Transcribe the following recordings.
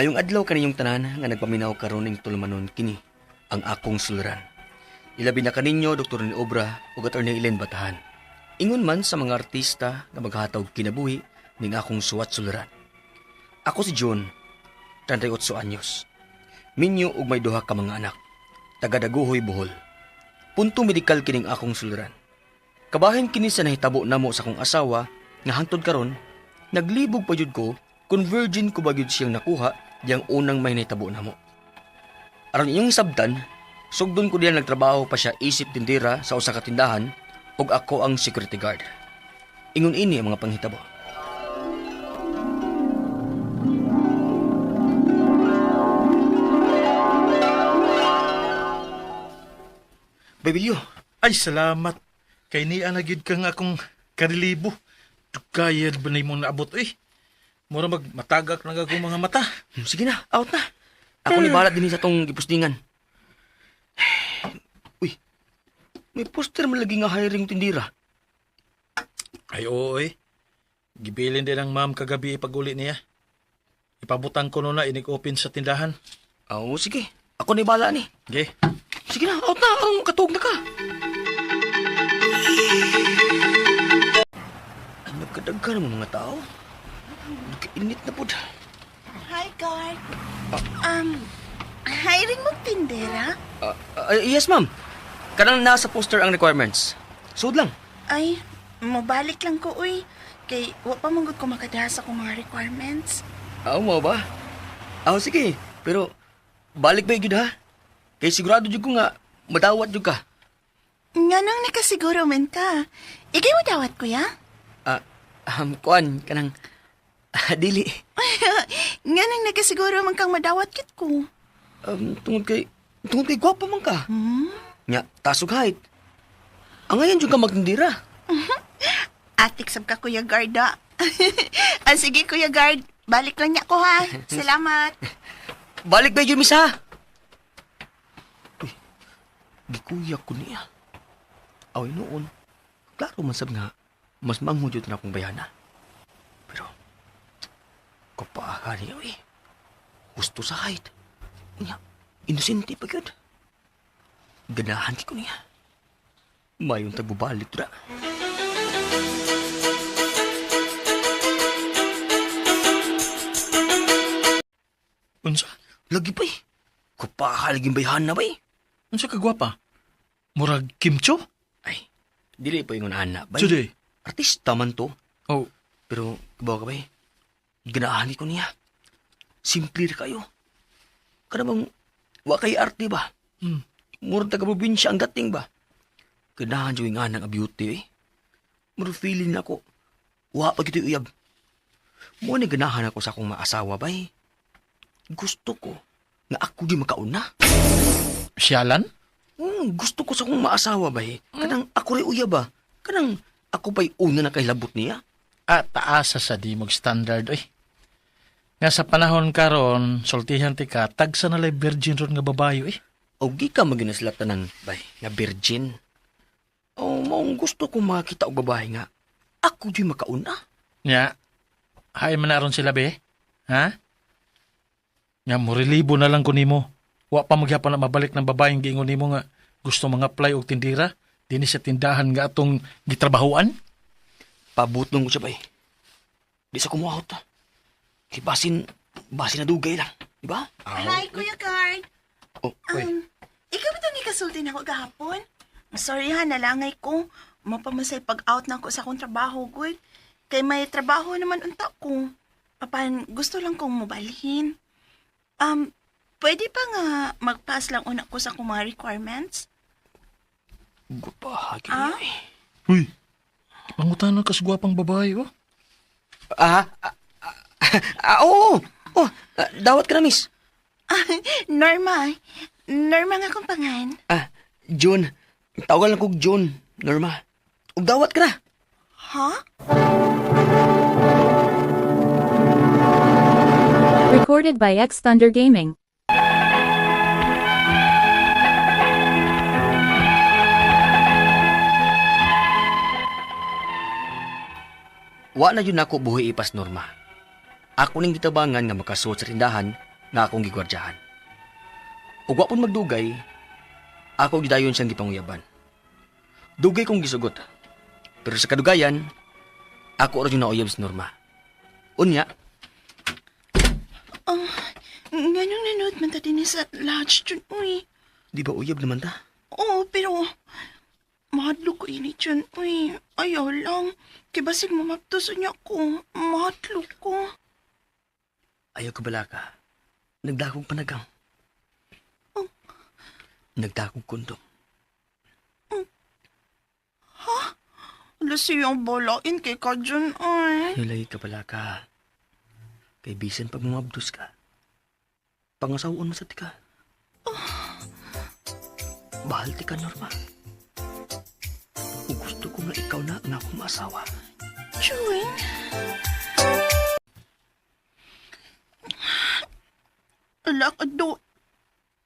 Mayong adlaw kaninyong tanan nga nagpaminaw karon ning tulumanon kini ang akong suluran. Ilabi na kaninyo Dr. Ni Obra ug Attorney Ellen Batahan. Ingon man sa mga artista nga maghatag kinabuhi ning akong suwat suluran. Ako si John, 38 anyos. Minyo ug may duha ka mga anak. Taga Daguhoy, Bohol. Punto medikal kining akong suluran. Kabahin kini sa nahitabo namo sa akong asawa nga hangtod karon naglibog pa jud ko kung virgin ko ba gyud siyang nakuha diyang unang may nahitabo namo. Aron inyong hisabtan, sugdon ko diyan nagtrabaho pa siya isip tindera sa usa ka tindahan ug ako ang security guard. Ingon ini ang mga panghitabo. Babilio. Ay, salamat. Kay niya na gyud kang akong karilibo. Dugayad ba na imong naabot eh. Mura mag matagak na akong mga mata. Sige na, out na. Ako ni balat din sa tong gipustingan. Uy, may poster man lagi nga hiring tindira. Ay, oo eh. Gibilin din ang ma'am kagabi ipag-uli niya. Ipabutang ko no na inig-open sa tindahan. Oo, sige. Ako ni bala ni. Okay. Sige na, out na. Ang katug na ka. Ay, nagkadagka naman mga tao. Nagkainit na po. Hi, guard. Hiring mo tindera? Yes, ma'am. Kanang nasa poster ang requirements. Sud lang. Ay, mobalik lang ko, uy. Kay, wa pa manggod ko makadaha sa akong mga requirements. Oo, mo ba? Ah, sige. Pero, balik ba yun ha? Kay sigurado jud ko nga, madawat jud ka. Nga nang nakasiguro man ka. Ikay mo dawat, kuya? Kuan, kanang, dili. Nga nang nakasiguro man kang madawat kit ko. Tungod kay gwapo man ka. Nya, tasog height. Ang ngayon jud ka magtindira. Atik sab ka, Kuya Guard, ah. Ah, sige, Kuya Guard. Balik lang niya ko, ha. Salamat. Balik ba yun, miss, ha? Uy, gikuya ko niya. Away noon, klaro man sab nga, mas manghudyo na akong bayana. Pero, kapaha niya, uy. Gusto sa height. Unya, inosente pa yun. Ganahan ko niya. Mayong tagbubalik dra. Unsa? Lagi pa eh. Kapaha lagi bayhan na ba eh. Unsa ka gwapa? Murag kimcho? Ay, dili pa yung anak ba? Today. Artista man to. Oh, Pero, kabaw ka ba eh? Ganahan ko niya. Simple ra kayo. Kada bang, wa kay arte ba? Murag taga-probinsya ang dating ba? Ganahan siya yung anang beauty eh. Murag feeling na ako. Wa pa gito'y uyab. Mo ni ganahan ako sa akong maasawa ba eh. Gusto ko nga ako di makauna. Siyalan? Gusto ko sa akong maasawa ba eh. Kanang ako rin uyab ba? Kanang ako ba'y una na kahilabot niya? Ah, taasa sa di mag standard oy. Nga sa panahon karon, sultihan ti ka, tagsa na lay virgin ron nga babayo eh. O gi ka maginasla tanan, bay, nga virgin. O maong gusto kong makakita og babae nga, ako di makauna. Nya, hay man na ron sila be? Ha? Nya, murilibo na lang ko nimo. Wa pa magyapon na mabalik ng babaeng giingon nimo nga gusto mga apply og tindira dinhi sa tindahan nga atong gitrabahoan. Pabutlong ko siya, bay. Di sa kumuahot ta. Kay basin, basin na dugay lang. Di ba? Hi, Kuya Guard. Oh, Uy. Ikaw ba itong ikasulti na ako gahapon? Sorry ha, nalangay ko. Mapamasay pag-out na ako sa akong trabaho, good. Kay may trabaho naman unta ko. Apan, gusto lang kong mobalhin. Pwede pa nga mag-pass lang una ko sa akong mga requirements? Gupaha, Ah? eh. Uy, pangutana ka sa gwapang babae oh. Oo. Oh, dawat ka na, miss. Norma. Norma nga akong pangan. Ah, June. Tawagan lang kog June, Norma. Ug dawat ka na. Ha? Recorded by X Thunder Gaming. Wa na yun ako buhi ipas Norma. Ako ning gitabangan nga makasuot sa tindahan nga akong gigwardyahan. Ug wa pud magdugay, ako gidayon siyang gipanguyaban. Dugay kong gisugot. Pero sa kadugayan, ako ra jud nauyab si Norma. Unya, Nganong nanood man ta dinhi sa lodge, Jun, uy. Di ba uyab naman ta? Oo, pero mahadlok ko ini, Jun, uy. Ayaw lang. Kay basig mamaptos niya ko. Mahadlok ko. Ayaw ka balaka. Nagdakog panagang. Oh. Nagdakog kondom. Ala siyang balain kay ka, Jun, uy. Ayaw lagi ka balaka. Kay bisan pag mumabdos ka, pangasawaon mo sa tika. Bahal ti ka, Norma. Ug gusto ko nga ikaw na ang akong maasawa. Jun. Ala ka do.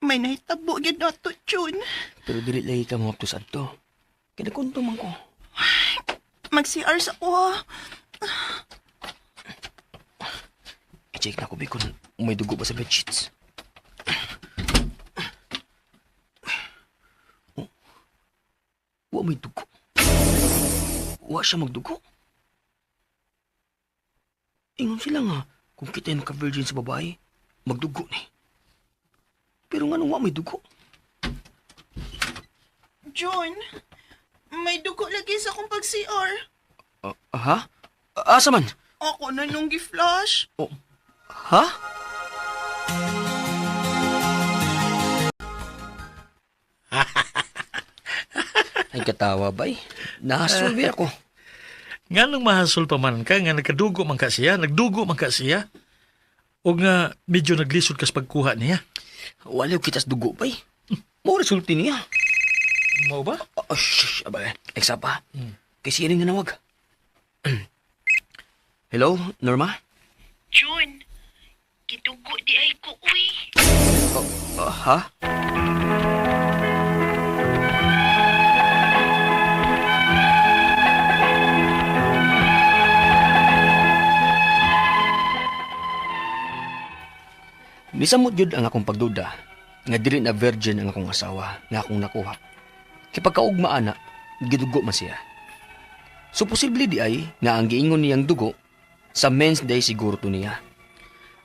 May nahitabo gyud nato, Jun. Pero dili lagi ka mumabdos adto. Kaya nagkondom man ko. Mag-CR sa ko, ha. I-check na ko, be, kung may dugo ba sa bedsheets. Oh. Wa may dugo. Wa siya magdugo. Ingon sila nga, kung kita yung ka-virgin sa babae, magdugo ni. Pero nga nung wa may dugo. Jun, may dugo lagi sa akong pag-CR. Ha? Asa man? Ako na nung gi-flash. Oh, ha? Ay, katawa ba eh? Nahasulbi ako. Nganong mahasol pa man ka, nga nagkadugo man ka siya, nagdugo man ka siya. O nga medyo naglisod kas pagkuha niya. Wala kita sa dugo ba eh? Mo resulti niya. Mao ba? Oh, shush, aba, eksa pa. Kasi yan ang nanawag. Hello, Norma? Jun, gidugo di ay ko, uy. Ha? Nisamot yun ang akong pagduda nga dili na virgin ang akong asawa nga akong nakuha. Kay pagkaugma ana, gidugo man siya. So posible di ay nga ang giingon niyang dugo sa men's day siguro to niya.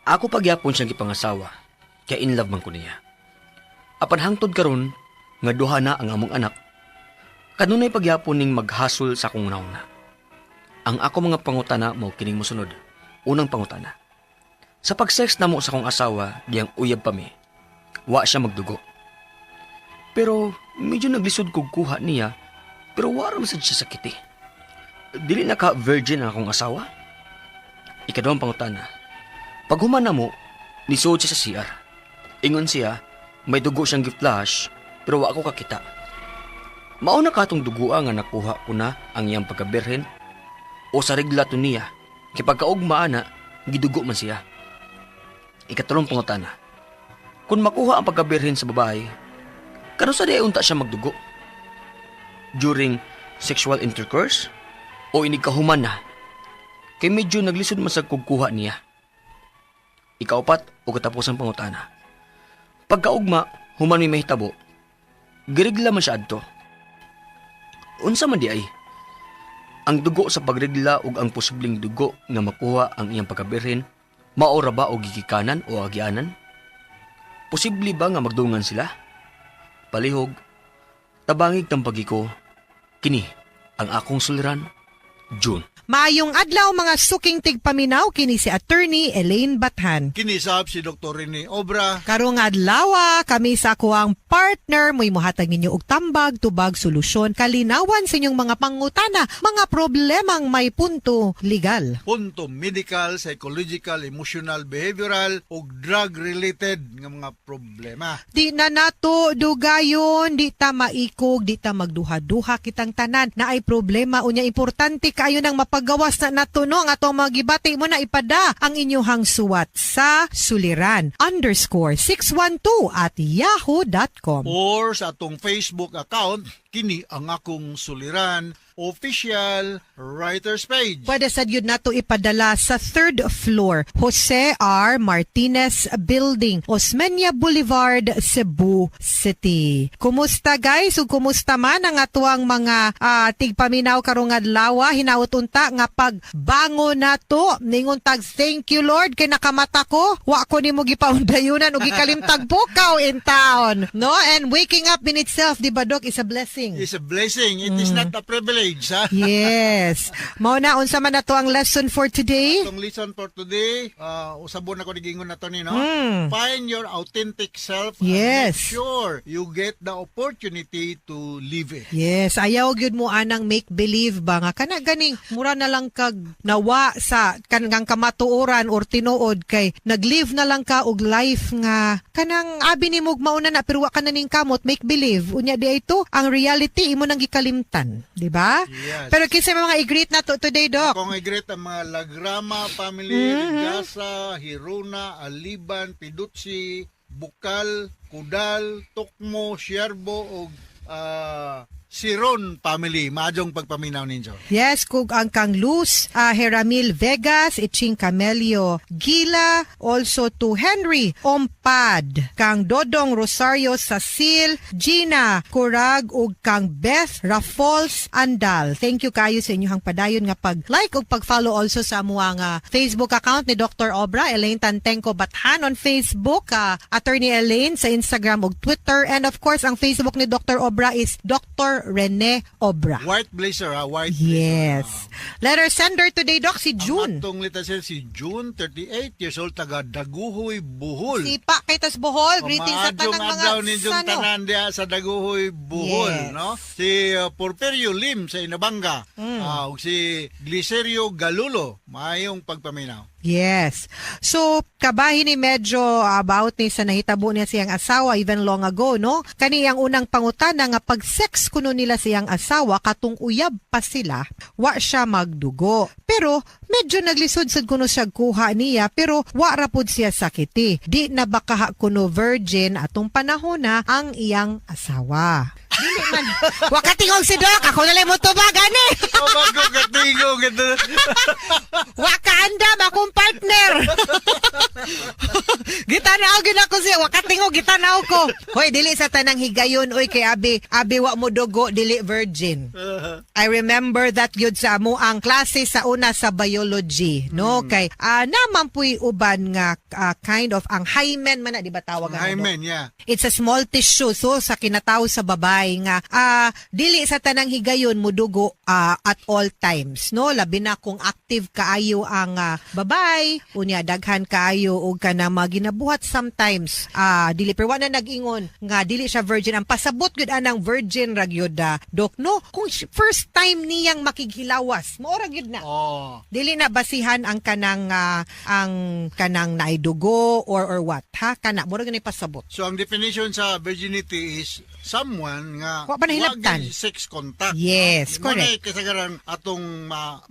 Ako pagyapon siyang gipangasawa, kaya in love man ko niya. Apan hangtod karon nga duha na ang among anak, kanunay pagyapon ning maghasol sa akong nauna. Ang ako mga pangutana mao kining mosunod. Unang pangutana. Sa pag-sex namo sa akong asawa, diyang uyab pa mi. Wa siya magdugo. Pero medyo naglisod kog kuha niya, pero wa ra man sad siya sakit eh. Dili na ka virgin ang akong asawa? Ikaduhang pangutana. Paghuman na mo, nisuod siya sa CR. Ingon siya, may dugo siyang gi-flash, pero wa ako kakita. Mao na katong dugoa nga nakuha ko na ang iyang pagkabirhen o sa regla to niya, kay pagkaugma ana, gidugo man siya. Ikatulong pangutana. Kung makuha ang pagkabirhen sa babae, kanusa di ay unta siya magdugo? During sexual intercourse? O inigkahuman na? Kay medyo naglisod man sa kugkuha niya. Ikaupat o katapusang pangutana. Pagkaugma, human mi mahitabo, girigla man siya adto. Unsa man di ay? Ang dugo sa pagrigla ug ang posibleng dugo nga makuha ang iyang pagkabirhen, maora ba og gigikanan o agianan? Posible ba nga magdungan sila? Palihog, tabangig tampagi ko, kini ang akong suliran, June. Maayong adlaw mga suking tigpaminaw kini si Attorney Elaine Bathan. Kinisab si Dr. Rene Obra. Karong adlaw kami sa akuang partner mo'y mohatag ninyo og tambag, tubag, solusyon, kalinawan sa inyong mga pangutana, mga problemang may punto legal. Punto medical, psychological, emotional, behavioral ug drug-related nga mga problema. Di na nato dugayon, di ta maikog, di ta magduha-duha kitang tanan na ay problema unya importante kaayo nang mapagawas na nato no ang atong mga gibati mo na ipada ang inyuhang suwat sa suliran_612@yahoo.com. Or sa atong Facebook account, kini ang akong suliran. Official Writers Page. Pwede sad yun nato ipadala sa third floor, Jose R. Martinez Building, Osmeña Boulevard, Cebu City. Kumusta, guys? Ug kumusta man ang atuang mga tigpaminaw karong adlaw? Hinaot unta nga pagbango nato, ningon tag "Thank you, Lord, kay nakamata ko. Wa ko nimo gipaundayunan ug gikalimtag pukaw in town." No? And waking up in itself, di ba, Doc, is a blessing. It's a blessing. It is not a privilege, ha? Yes. Mao na, unsa man nato ang lesson for today? Itong lesson for today, usabon ako ni gingon na to ni, no? Find your authentic self and make sure you get the opportunity to live it. Yes, ayaw gyud mo anang make believe ba nga kana ganing mura na lang kag nawa sa kanang kamatuoran or tinuod kay naglive na lang ka og life nga kanang abi nimo mauna na pero wa ka na ning kamot, make believe. Unya di ito ang reality imo nang gikalimtan, di ba? Yes. Pero kinsa may mga i-greet na to today, Doc? Kung i-greet ang mga Lagrama family, Rigasa, Hiruna, Aliban, Pidutsi, Bukal, Kudal, Tukmo, Sierbo ug Siron family. Maayong pagpaminaw ninyo. Yes, kug ang kang Luz, Heramil Vegas, Iching Camelio Gila, also to Henry Ompad, kang Dodong Rosario Sasil, Gina Kurag ug kang Beth Rafols Andal. Thank you kayo sa inyong padayon nga pag-like ug pag-follow also sa amuang Facebook account ni Dr. Obra, Elaine Tantenko Bathan on Facebook, Attorney Elaine sa Instagram ug Twitter, and of course ang Facebook ni Dr. Obra is Dr. Rene Obra. White blazer ha, white blazer. Yes. Letter sender today, Doc, si June. Ang atong letter si June, 38 years old, taga Daguhoy, Bohol. Sipa kay tas Bohol. Greetings sa Maadjong tanang mga adlaw ninyong sano. Tanan diha sa Daguhoy, Bohol, no? Si Porfirio Lim sa Inabanga, ug si Glicerio Galulo, maayong pagpaminaw. Yes. So, kabahin ni medyo about ni sa nahitabo niya siyang asawa even long ago, no? Kani ang unang pangutana nga pag sex kuno nila siyang asawa katong uyab pa sila, wa siya magdugo. Pero medyo naglisod sad kuno siya kuha niya pero wa ra pud siya sakiti. Di na ba kaha kuno virgin atong panahon na ang iyang asawa? Dili man. Wa ka tingog si Doc, ako na lang mo tubag ani. Oh, bago ka tingog ito. Wa ka andam akong partner. Gitanaw gyud ako siya, wa ka tingog, gitanaw ko. Hoy, dili sa tanang higayon oy kay abi, abi wa mo dugo dili virgin. I remember that gyud sa amo ang klase sa una sa biology, no? Kay naman puy uban nga kind of ang hymen man na, di ba tawag ang ano? Hymen, yeah. It's a small tissue so sa kinatao sa babae nga dili sa tanang higayon mudugo at all times, no? Labi na kung active kaayo ang babae, unya daghan kaayo og kanang mga ginabuhat sometimes, dili, pero wa na nag-ingon nga dili siya virgin. Ang pasabot gyud anang virgin ra gyud, Dok, no? Kung first time niyang makighilawas, mao ra gyud na. Dili na basihan ang kanang ang kanang naidugo or what, ha? Kana mura gyud ni pasabot. So ang definition sa virginity is someone nga Wa pa nahilabtan. wa gyud sex contact. Yes, no? Mao na correct. kasagaran atong ma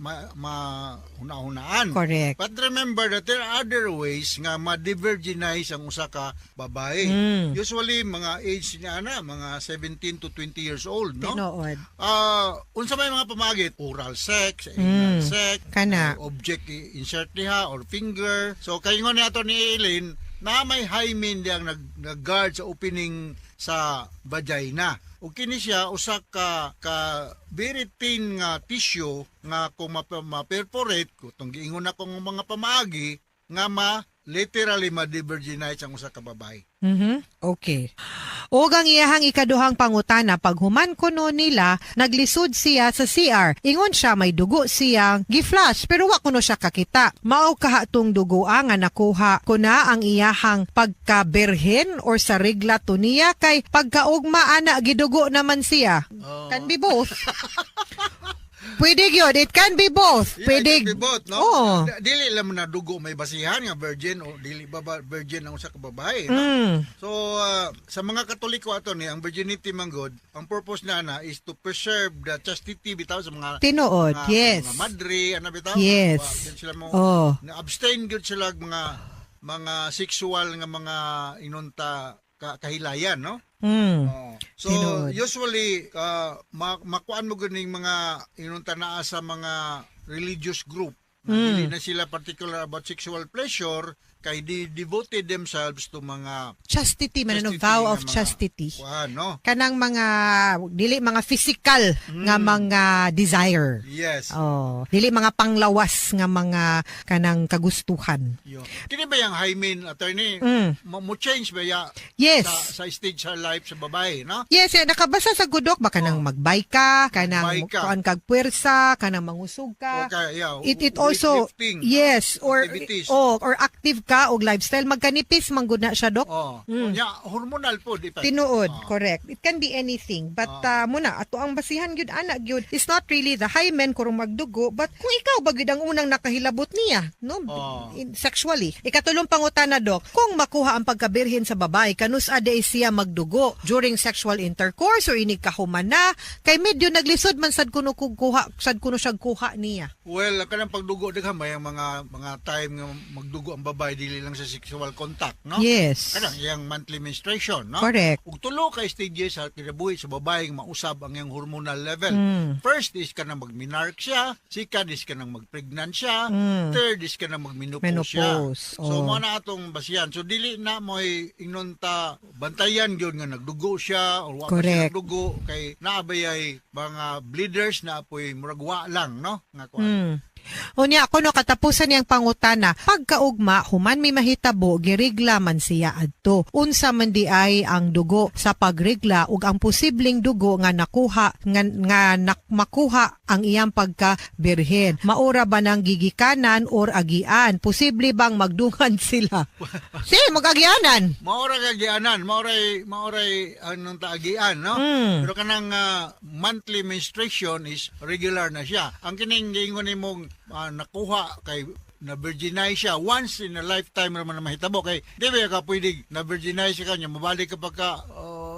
una-unaan. Correct. But remember that there are other ways nga ma-devirginize ang usa ka babae. Usually mga age niya ana mga 17 to 20 years old, no? Tinuod. Unsa may mga pamagit? Oral sex, anal sex, Kana. Object insert niya or finger. So kay ingon ni ato ni Eileen na may hymen diyang nag-guard sa opening sa vagina. Ug kini siya usa ka very thin nga tissue nga kung ma-perforate, kung giingon ako ng mga pamaagi nga ma literally ma-devirginize ang usa ka babae. Okay. Ug ang iyahang ikaduhang pangutana, paghuman kuno nila, naglisod siya sa CR. Ingon siya may dugo siyang gi-flush pero wa kuno siya kakita. Mao kaha tong dugo nga nakuha kuna ang iyahang pagkaberhen or sa regla to niya kay pagkaugma ana gidugo naman siya? Can be both. Pwede gyud, it can be both. Yeah, Pwede. it can be both, no? Oo. Dili lang mo na dugo may basihan nga virgin o dili ba virgin ang usa ka babae, no? So sa mga Katoliko ato ni ang virginity man gud, ang purpose na na is to preserve the chastity bitaw sa mga Tinuod, mga, yes. mga madre ana bitaw. Yes. Wa, gyud sila mo Oh. na abstain gyud sila og mga sexual nga mga inunta kahilayan, no? Oh. So Tinuod. usually makuan mo ganing mga inunta naa sa mga religious group na dili na sila particular about sexual pleasure kay di devoted themselves to mga Chastity man, ano, chastity vow nga of mga chastity. Kuan, no? Kanang mga dili mga physical nga mga desire. Oh, dili mga panglawas nga mga kanang kagustuhan. Yo. Kini ba yung hymen, attorney? Mo change ba ya sa stage sa life sa babae, no? Yes, eh, nakabasa sa gudok ba kanang magbike ka, kanang Magbike ka. kuan kag puwersa, kanang mangusog ka. Okay, yeah. It also Weightlifting, yes, or activities. oh, or active ka og lifestyle, magkanipis man gud na siya, dok. Oh. Nya hormonal po di pa. Tinuod, correct. It can be anything. But muna, ato ang basihan gyud ana gyud. It's not really the hymen kurong magdugo, but kung ikaw ba gyud ang unang nakahilabot niya, no? Sexually. Ikatulong pangutana, dok, kung makuha ang pagkabirhin sa babae, kanus ade siya magdugo during sexual intercourse or inig kahuman na, kay medyo naglisod man sad kuno kung kuha, sad kuno siya kuha niya. Well, ang kanang pagdugo daghan may ang mga time nga magdugo ang babae dili lang sa sexual contact, no? Yes. Kanang iyang monthly menstruation, no? Correct. Ug tulo ka stages sa kinabuhi sa babae nga mausab ang iyang hormonal level. First is kanang magmenarche siya, second is kanang magpregnant siya, third is kanang magmenopause siya. Menopause, So oh. mo na atong basihan. So dili na mo'y ingnon ta bantayan gyud nga nagdugo siya or wa pa siya nagdugo kay naa bay mga bleeders na apoy murag wa lang, no? Nga kuan. Unya ako no katapusan niyang pangutana, pagkaugma human may mahitabo girigla man siya adto. Unsa man di ay ang dugo sa pagrigla ug ang posibleng dugo nga nakuha nga makuha ang iyang pagka birhen. Maura ba nang gigikanan or agian? Posible bang magdungan sila? Si magagianan. Maura ka gianan, maoray anong taagian, no? Pero kanang monthly menstruation is regular na siya. Ang kining giingon nimong nakuha kay na virginize siya once in a lifetime naman na mahitabo kay di ba ka pwede na virginize ka niya mabalik ka pagka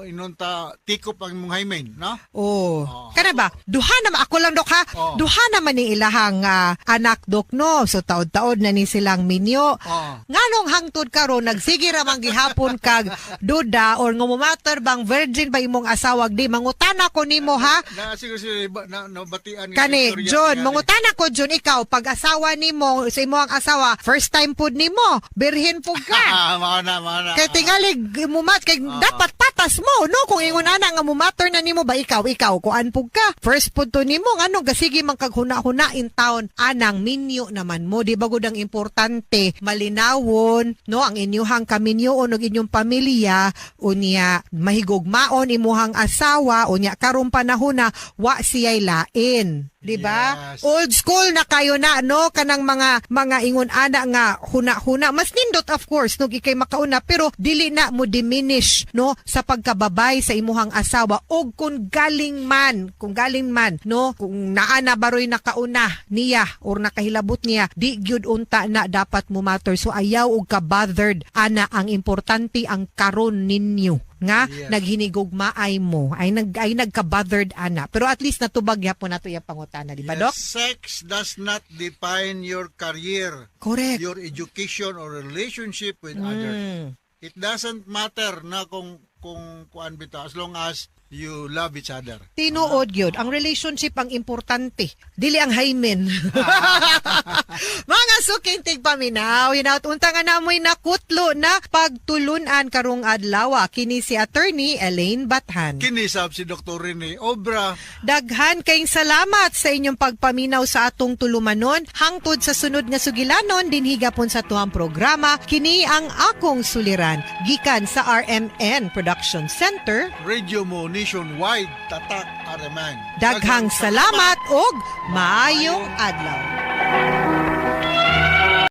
inunta tikop ang imong hymen, no? Oh. Kana ba? Duha naman ako lang, dok, ha. Oh. Duha naman ni ilahang anak, dok, no. So taod-taod na ni silang minyo. Nganong hangtod karon nagsige ra man gihapon kag duda or ngumumatter bang virgin ba imong asawag di mangutana ko nimo, ha? Na siguro sila na, nabatian nga Kani istorya John, nga ni. mangutana ko, John, ikaw pag asawa nimo sa imo ang asawa, first time pud nimo, birhen pud ka. Ah, mao na, mao na. Kay tingali mumat kay dapat patas mo, no, kung ingon ana nga mumatter na nimo ba ikaw kuan pug ka first pud to nimo, ngano gasige man kag huna-huna in town anang minyo naman mo, di ba gud? Ang importante malinawon, no, ang inyuhang kaminyoon ug inyong pamilya. Unya mahigugmaon imuhang asawa, unya karong panahon na wa siya'y lain, di ba? Yes. Old school na kayo na, no, kanang mga ingon ana nga huna-huna. Mas nindot, of course, no, ikay makauna, pero dili na mo diminish, no, sa pagkababay sa imuhang asawa. Og kung galing man, no, kung naa na baroy nakauna niya or nakahilabot niya, di gyud unta na dapat mo matter. So ayaw og ka bothered ana. Ang importante ang karon ninyo nga naghinigugmaay mo ay nagka-bothered ana, pero at least natubag gyapon nato iyang pangutana, di ba, dok? Sex does not define your career, your education or relationship with others. It doesn't matter na kung kuan bitaw as long as you love each other. Tinuod gyud, ang relationship ang importante, dili ang hymen. Mga suking tigpaminaw, hinaut unta nga namoy nakutlo na pagtulunan karong adlaw. Kini si Attorney Elaine Bathan. Kinisab si Dr. Rene Obra. Daghan kayong salamat sa inyong pagpaminaw sa atong tulumanon. Hangtod sa sunod nga sugilanon dinhi gapon sa tuang programa, kini ang Akong Suliran, gikan sa RMN Production Center. Radio Mo Nationwide, Tatak RMN. Daghang salamat og maayong adlaw.